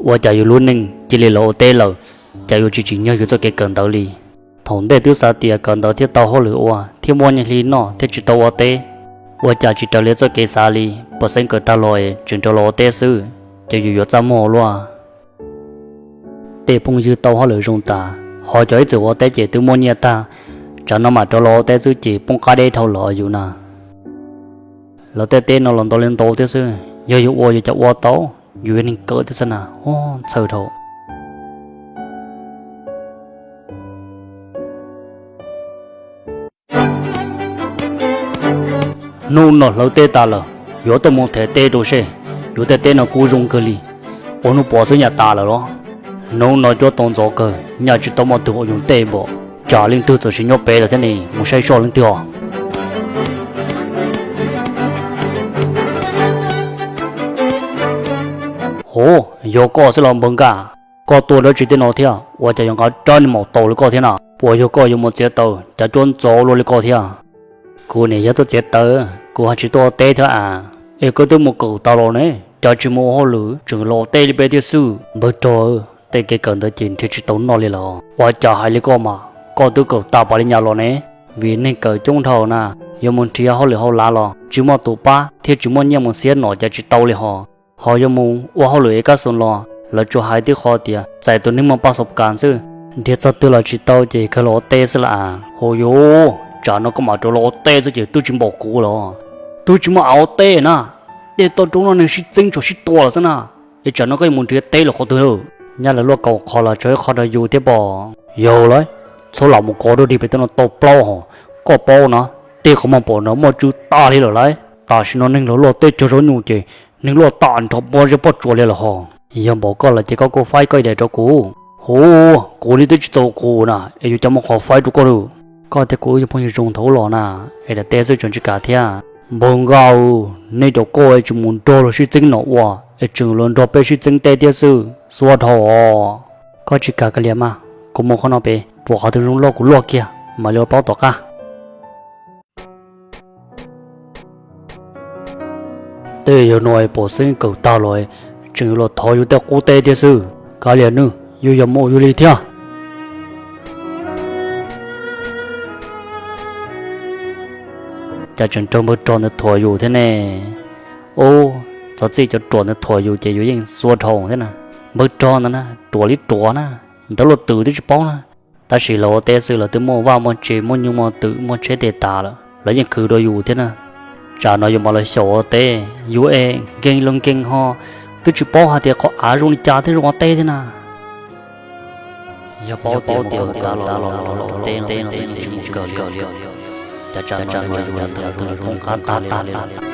Ua cas yus lub neej cia li los ua teb lawm, cas yuav tsis tsim nyog yus txoj kev kawm ntawv li. Thaum ntej twb xav tias kawm ntawv thiaj tau hauj lwm ua thiab muaj nyiaj hli noj thiaj tsis tau ua teb. Ua cas tsis raws li txoj kev xav li, puas xeeb kawm tag los es tseem rov los ua teb xwb, ces yus yuav txaj muag ua luaj. Tej phooj ywg tau hauj lwm zoo tas, ho cov ib txwm ua teb ces twb muaj nyiaj tag, tsam no mam rov los ua teb xwb ces poob qab deb dhau los yus na. Lawv tej teb no los ntau li ntau thiab xwb, yog yus ua yus cas ua tau, yus yog neeg kawm thiab xwb na, ntxhawj dhau. Hnub no hlawv teb tas lawm, yuav tuaj mus them teb rau seb, yuav tej teb no kub zoo kawg li, ua hnub pov xwb nyam tas lawm los. Hnub no cuab tau ntxov kawg, nyaj tsis tau muaj twg ua yus tej npaum, tsam leej twg txawm sim nyob pem lawm thiab ne, mus saib soj leej twg os. Huv, yog koj xwb los npawg Nkaj? Koj tuaj dab tsi tej no thiab, ua cas yuav nqa rab niag maum taus li koj thiab na? Puas yog koj yuav mus txiav taws, cas cuab ntxov luaj li koj thiab? Kuv niam yog tuaj txiav taws, kuv haj tsis tuaj ua teb thiab a. Es koj twb mus kawm tas los ne, cas tsis mus ua hauj lwm, tseem los ua teb li peb thiab xwb? Npawg Rog, tej kev kawm ntawd ces nrhiav tsis tau noj li lawm. Ua cas hais li koj mas, koj twb kawm tas pas li nyas los ne? Vim neeg kawm coob dhau na, yuav mus nrhiav hauj lwm hauj lav los tsis muaj tus pab thiab tsis muaj nyiaj mus xiab nom cas tsis tau li hos. Ho yuav mus ua hauj lwm es kab xoo los lawv tsuas hais tib qho tias txais tus neeg muaj paj xoo kas xwb, nrhiav txog twg los tsis tau ces kawg los ua teb xwb lawm a. Hos yus, tsam no koj mam rov los ua teb xwb ces twb tsis npaum kuv los. Twb tsis muaj av ua teb na, tej toj roob no neeg sib txeeb tsuas sib tua lawm xwb na, es tsam no koj yuav mus nrhiav teb los qhov twg? Nyab lawv luaj kaum qhov los tshuav ib qho rau yus thiab pom. Yog lawm, txhob lam mus kov dog dig pem tej no tau plaub hos. Koj paub na, tej qhov muag pom no muaj tswv tag li lawm lauj. Tam sim no neeg los luaj teb cog zaub nyuj ces neeg luaj tam nrho pob zeb pob tsuas li lawm hos. Yog npaum koj lawm ces koj kuj faib koj ib daim rau kuv. Huv, kuv li twb tsis txaus kuv na, es yuav cas muaj qhov faib rau koj lawm. Koj thiab kuv wb yog phooj ywg zoo thaum ub los na, es daim teb xwb tseem tsis kam thiab. Npawg Nkaj, nej cov koj es tseem mus nrog luag sib txeeb nom ua, es tseem los nrog peb sib txeeb teb thiab xwb, xuav dhau os. Koj tsis kam kav liam mas, kuv mus qhov no pem, pom qhov twg zoo loj kuv luaj kiag mam li ua plaub tom qab. Tej yawg no es pom xeeb kawm tag los tseem yuav los thov yus tej qub teb thiab xwb. Kav liam nawb, yus yog mus yus li thiab. Cas tseem raug npawg Rog ntawd thuam yus thiab ne? Ub, txhob txij cov ruam ntawd thuam yus ces yus yeej xuav dhau thiab na. Npawg Rog ntawd na, ruam li ruam na, ntawd luaj twm twb tsis paub na. Tab sis lawv ua teb xwb lawv twb muaj vaj muaj tse muaj nyuj muaj twm muaj tsheb tes tas lawm, lawv yeej khwv dua yus thiab na. Tsam no yus mam los xyaum ua teb, yus es nkeeg los nkeeg ho twb tsis paub hais tias qhov av zoo li cas thiaj zoo ua teb thiab na. Yog paub tias mus kawm tas los teb no xwb yeej tsis mus kawm li, cas tsam no yus los tawm tus los zoo qab tag li.